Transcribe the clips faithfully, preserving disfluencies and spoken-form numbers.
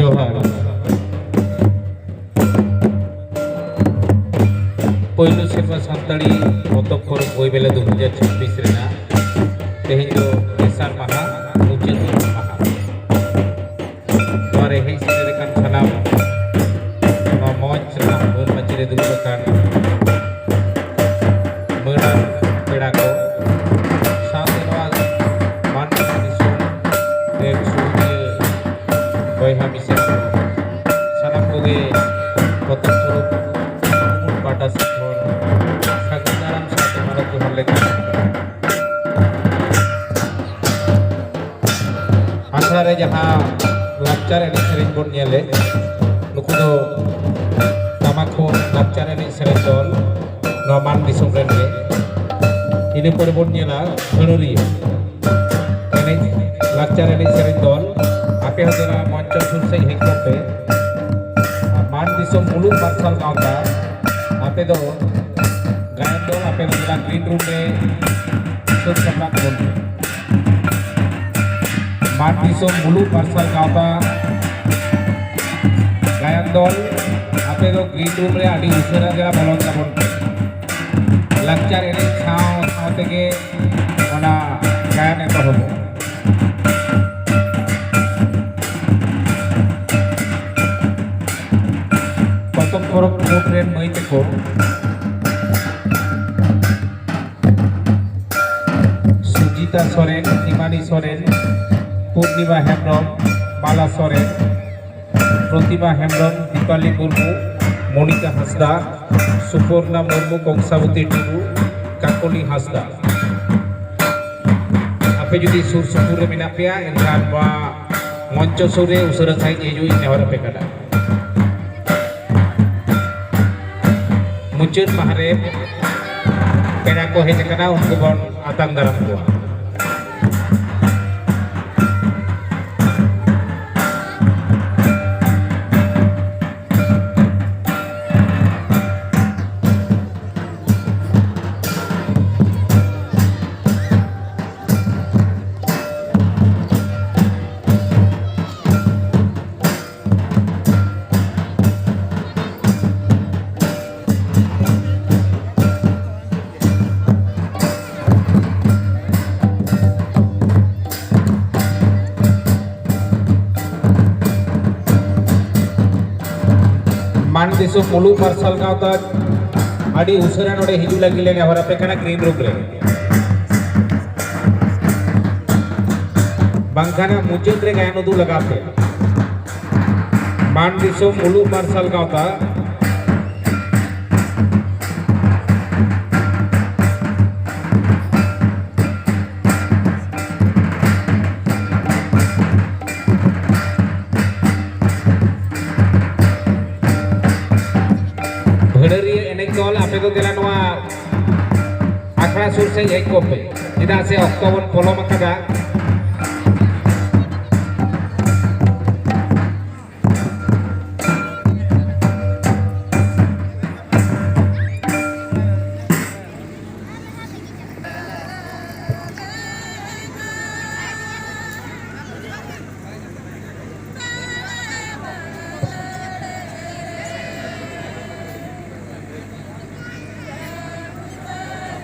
ᱡᱚᱦᱟᱨ᱾ ᱯᱳᱭᱞᱳ ᱥᱮᱨᱢᱟ ᱥᱟᱱᱛᱟᱲᱤ ᱯᱚᱛᱚᱵ ᱯᱚᱨᱚᱵᱽ ᱵᱳᱭ ᱢᱮᱞᱟ ᱫᱩ ᱦᱟᱡᱟᱨ ᱪᱷᱟᱵᱵᱤᱥ ᱨᱮᱱᱟᱜ ᱛᱮᱦᱮᱧ ᱫᱚ ᱛᱮᱥᱟᱨ ᱢᱟᱦᱟ, ᱢᱩᱪᱟᱹᱫ ᱢᱟᱦᱟ᱾ ᱱᱚᱣᱟ ᱨᱮ ᱦᱮᱡ ᱥᱮᱴᱮᱨ ᱟᱠᱟᱱ ᱥᱟᱱᱟᱢ ᱱᱚᱣᱟ ᱢᱚᱧᱪ ᱨᱮᱱᱟᱜ ᱢᱟᱹᱱ ᱢᱟᱹᱪᱤ ᱨᱮ ᱫᱩᱲᱩᱵ ᱟᱠᱟᱱ ᱢᱟᱹᱱᱟᱱ ᱯᱮᱲᱟ ᱠᱚ, ᱥᱟᱶᱛᱮ ᱱᱚᱣᱟ ᱢᱟᱱ ᱫᱤᱥᱚᱢ ᱨᱮᱱ ᱥᱩᱨᱡᱤᱭᱟᱹ ᱵᱚᱭᱦᱟ ᱢᱤᱥᱮᱨ ᱠᱚ, ᱥᱟᱱᱟᱢ ᱠᱚᱜᱮ ᱯᱚᱛᱚᱵ ᱯᱚᱨᱚᱵᱽ ᱯᱟᱦᱴᱟ ᱥᱮᱫ ᱠᱷᱚᱱ ᱥᱟᱹᱜᱩᱱ ᱫᱟᱨᱟᱢ ᱥᱟᱶᱛᱮ ᱢᱟᱱᱚᱛ ᱡᱚᱦᱟᱨ ᱞᱮ ᱪᱟᱞ ᱠᱟᱱᱟ᱾ ᱟᱠᱷᱲᱟ ᱨᱮ ᱡᱟᱦᱟᱸ ᱞᱟᱠᱪᱟᱨ ᱮᱱᱮᱡ ᱥᱮᱨᱮᱧ ᱵᱚᱱ ᱧᱮᱞᱮᱫ, ᱱᱩᱠᱩ ᱫᱚ ᱴᱟᱢᱟᱠᱷᱳ ᱞᱟᱠᱪᱟᱨ ᱮᱱᱮᱡ ᱥᱮᱨᱮᱧ ᱫᱚᱞ, ᱱᱚᱣᱟ ᱢᱟᱱ ᱫᱤᱥᱚᱢ ᱨᱮᱱ ᱜᱮ᱾ ᱤᱱᱟᱹ ᱯᱚᱨᱮ ᱵᱚᱱ ᱧᱮᱞᱟ ᱦᱟᱹᱲᱩᱨᱤᱭᱟᱹ ᱮᱱᱮᱡ, ᱞᱟᱠᱪᱟᱨ ᱮᱱᱮᱡ ᱥᱮᱨᱮᱧ ᱫᱚᱞ᱾ ᱟᱯᱮ ᱦᱚᱸ ᱫᱮᱞᱟ ᱢᱚᱧᱪᱚ ᱥᱩᱨ ᱥᱮᱫ ᱦᱮᱡ ᱠᱟᱛᱮ ᱢᱟᱱ ᱫᱤᱥᱚᱢ ᱢᱩᱞᱩᱠ ᱢᱟᱨᱥᱟᱞ ᱜᱟᱶᱛᱟ, ᱟᱯᱮ ᱫᱚ ᱜᱟᱭᱟᱱ ᱫᱚᱞ, ᱟᱯᱮ ᱫᱚ ᱫᱮᱞᱟ ᱜᱨᱤᱱ ᱨᱩᱢ ᱨᱮ ᱥᱟᱹᱛ ᱥᱟᱯᱲᱟᱣ ᱛᱟᱵᱚᱱ ᱯᱮ᱾ ᱢᱟᱱ ᱫᱤᱥᱚᱢ ᱢᱩᱞᱩᱠ ᱢᱟᱨᱥᱟᱞ ᱜᱟᱶᱛᱟ ᱜᱟᱭᱟᱱ ᱫᱚᱞ, ᱟᱯᱮ ᱫᱚ ᱜᱨᱤᱱ ᱨᱩᱢ ᱨᱮ ᱟᱹᱰᱤ ᱩᱥᱟᱹᱨᱟ ᱫᱮᱞᱟ ᱵᱚᱞᱚᱱ ᱛᱟᱵᱚᱱ ᱯᱮ᱾ ᱞᱟᱠᱪᱟᱨ ᱮᱱᱮᱡ ᱥᱟᱶ ᱥᱟᱶ ᱛᱮᱜᱮ ᱚᱱᱟ ᱜᱟᱭᱟᱱ ᱮᱛᱚᱦᱚᱵᱚᱜᱼᱟ᱾ ᱯᱚᱛᱚᱵ ᱯᱚᱨᱚᱵ ᱵᱳᱨᱰ ᱨᱮᱱ ᱢᱟᱹᱭ ᱛᱟᱠᱚ, ᱥᱩᱡᱤᱛᱟ ᱥᱚᱨᱮᱱ, ᱦᱤᱢᱟᱱᱤ ᱥᱚᱨᱮᱱ, ᱯᱩᱨᱱᱤᱢᱟ ᱦᱮᱢᱵᱨᱚᱢ, ᱢᱟᱞᱟ ᱥᱚᱨᱮᱱ, ᱯᱨᱚᱛᱤᱢᱟ ᱦᱮᱢᱵᱨᱚᱢ, ᱫᱤᱯᱟᱞᱤ ᱢᱩᱨᱢᱩ, ᱢᱚᱱᱤᱠᱟ ᱦᱟᱸᱥᱫᱟ, ᱥᱩᱯᱚᱨᱱᱟ ᱢᱩᱨᱢᱩ, ᱠᱚᱝᱥᱟᱵᱚᱛᱤ ᱴᱩᱰᱩ, ᱠᱟᱠᱚᱞᱤ ᱦᱟᱸᱥᱫᱟ᱾ ᱟᱯᱮ ᱡᱩᱫᱤ ᱥᱩᱨ ᱥᱩᱯᱩᱨ ᱨᱮ ᱢᱮᱱᱟᱜ ᱯᱮᱭᱟ, ᱮᱱᱠᱷᱟᱱ ᱱᱚᱣᱟ ᱢᱚᱧᱪᱚ ᱥᱩᱨ ᱨᱮ ᱩᱥᱟᱹᱨᱟ ᱥᱟᱺᱦᱤᱡ ᱦᱤᱡᱩᱜ ᱤᱧ ᱱᱮᱦᱚᱨ ᱟᱯᱮ ᱠᱟᱱᱟ᱾ ᱢᱩᱪᱟᱹᱫ ᱢᱟᱦᱟ ᱨᱮ ᱯᱮᱲᱟ ᱠᱚ ᱦᱮᱡ ᱟᱠᱟᱱᱟ, ᱩᱱᱠᱩ ᱵᱚᱱ ᱟᱛᱟᱝ ᱫᱟᱨᱟᱢ ᱠᱚᱣᱟ᱾ ᱢᱟᱱ ᱫᱤᱥᱚᱢ ᱢᱩᱞᱩᱜ ᱢᱟᱨᱥᱟᱞ ᱜᱟᱶᱛᱟ ᱟᱹᱰᱤ ᱩᱥᱟᱹᱨᱟ ᱱᱚᱰᱮ ᱦᱤᱡᱩᱜ ᱞᱟᱹᱜᱤᱫ ᱞᱮ ᱱᱮᱦᱚᱨ ᱟᱯᱮ ᱠᱟᱱᱟ ᱜᱨᱤᱱ ᱨᱩᱢ ᱨᱮ, ᱵᱟᱝᱠᱷᱟᱱ ᱢᱩᱪᱟᱹᱫ ᱨᱮ ᱜᱟᱭᱟᱱ ᱩᱫᱩᱜ ᱞᱟᱜᱟᱣ ᱯᱮ᱾ ᱢᱟᱱ ᱫᱤᱥᱚᱢ ᱢᱩᱞᱩᱜ ᱢᱟᱨᱥᱟᱞ ᱜᱟᱶᱛᱟ᱾ ᱵᱷᱟᱹᱲᱟᱹᱨᱤᱭᱟᱹ ᱮᱱᱮᱡ ᱫᱚᱞ, ᱟᱯᱮ ᱫᱚ ᱫᱮᱞᱟ ᱱᱚᱣᱟ ᱟᱠᱷᱲᱟ ᱥᱩᱨ ᱥᱮᱫ ᱦᱮᱡ ᱠᱚᱜ ᱯᱮ, ᱪᱮᱫᱟᱜ ᱥᱮ ᱚᱠᱛᱚ ᱵᱚᱱ ᱯᱚᱞᱚᱢ ᱟᱠᱟᱫᱟ᱾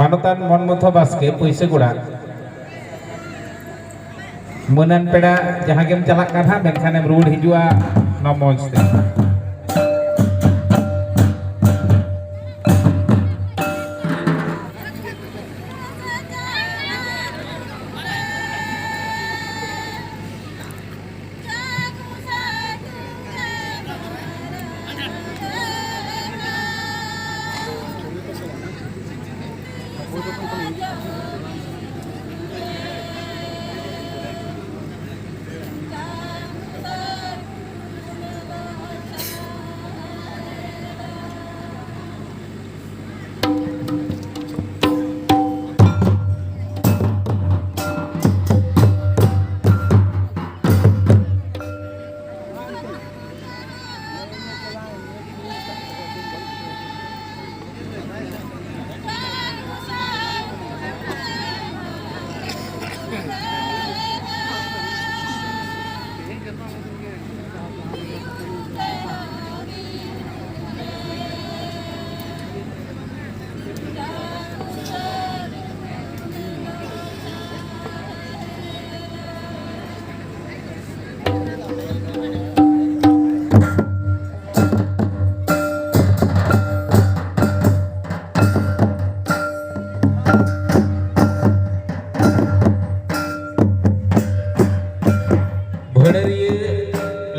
ᱢᱟᱱᱚᱛᱟᱱ ᱢᱚᱱᱢᱚᱛᱷᱚ ᱵᱟᱥᱠᱮ, ᱯᱩᱭᱥᱟᱹᱜᱚᱲᱟ᱾ ᱢᱟᱹᱱᱟᱱ ᱯᱮᱲᱟ, ᱡᱟᱦᱟᱸ ᱜᱮᱢ ᱪᱟᱞᱟᱜ ᱠᱟᱱ ᱦᱟᱸᱜ, ᱢᱮᱱᱠᱷᱟᱱᱮᱢ ᱨᱩᱣᱟᱹᱲ ᱦᱤᱡᱩᱜᱼᱟ ᱱᱚᱣᱟ ᱢᱚᱧᱪ ᱛᱮ᱾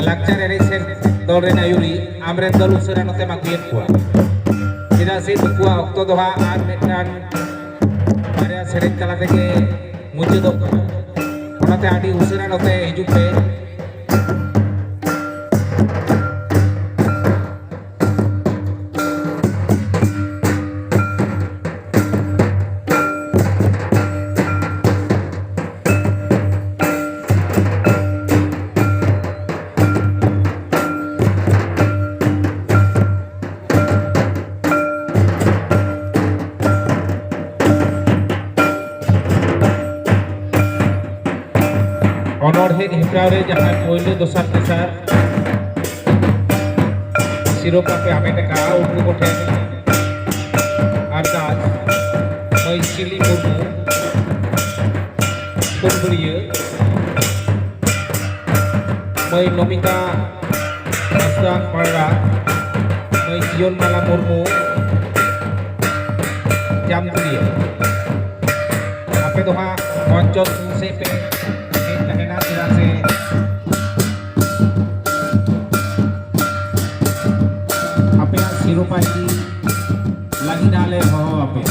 ᱞᱟᱠᱪᱟᱨ ᱮᱱᱮᱡ ᱥᱮᱨᱮᱧ ᱫᱚᱞ ᱨᱮᱱ ᱟᱹᱭᱩᱨᱤᱡ ᱟᱢᱨᱮᱱ ᱫᱚᱞ ᱩᱥᱟᱹᱨᱟ ᱱᱚᱛᱮᱢ ᱟᱹᱜᱩᱭᱮᱫ ᱠᱚᱣᱟ, ᱪᱮᱫᱟᱜ ᱥᱮ ᱱᱩᱠᱩᱣᱟᱜ ᱚᱠᱛᱚ ᱫᱚ ᱦᱟᱸᱜ ᱟᱨ ᱢᱤᱫᱴᱟᱝ ᱵᱟᱨᱭᱟ ᱥᱮᱨᱮᱧ ᱛᱟᱞᱟ ᱛᱮᱜᱮ ᱢᱩᱪᱟᱹᱫᱚᱜ ᱠᱟᱱᱟ᱾ ᱚᱱᱟᱛᱮ ᱟᱹᱰᱤ ᱩᱥᱟᱹᱨᱟ ᱱᱚᱛᱮ ᱦᱤᱡᱩᱜ ᱯᱮ᱾ ᱚᱱᱚᱬᱦᱮ ᱦᱮᱯᱨᱟᱣ ᱨᱮ ᱡᱟᱦᱟᱸᱭ ᱯᱳᱭᱞᱳ, ᱫᱚᱥᱟᱨ, ᱛᱮᱥᱟᱨ ᱥᱤᱨᱳᱯᱟ ᱯᱮ ᱦᱟᱢᱮᱴ ᱟᱠᱟᱫᱼᱟ, ᱩᱱᱠᱩ ᱠᱚᱴᱷᱮᱱ ᱟᱨᱫᱟᱥ, ᱢᱟᱹᱭ ᱥᱤᱞᱤ ᱢᱩᱨᱢᱩ, ᱯᱷᱩᱞᱵᱟᱹᱲᱤᱭᱟᱹ, ᱢᱟᱹᱭ ᱱᱚᱢᱤᱛᱟ ᱦᱟᱸᱥᱫᱟ ᱯᱟᱲᱨᱟ, ᱢᱟᱹᱭ ᱡᱤᱭᱚᱱ ᱢᱟᱞᱟ ᱢᱩᱨᱢᱩ, ᱡᱟᱢᱛᱩᱲᱤᱭᱟᱹ᱾ ᱟᱯᱮ ᱫᱚ ᱦᱟᱸᱜ ᱢᱚᱧᱪᱚ ᱥᱩᱨ ᱥᱮᱫ ᱯᱮ ᱦᱮᱡ ᱛᱟᱦᱮᱱᱟ, ᱪᱮᱫᱟᱜ ᱥᱮ ᱟᱯᱮᱭᱟᱜ ᱥᱤᱨᱳᱯᱟ ᱤᱫᱤ ᱞᱟᱹᱜᱤᱫ ᱟᱞᱮ ᱦᱚᱦᱚ ᱟᱯᱮᱭᱟ᱾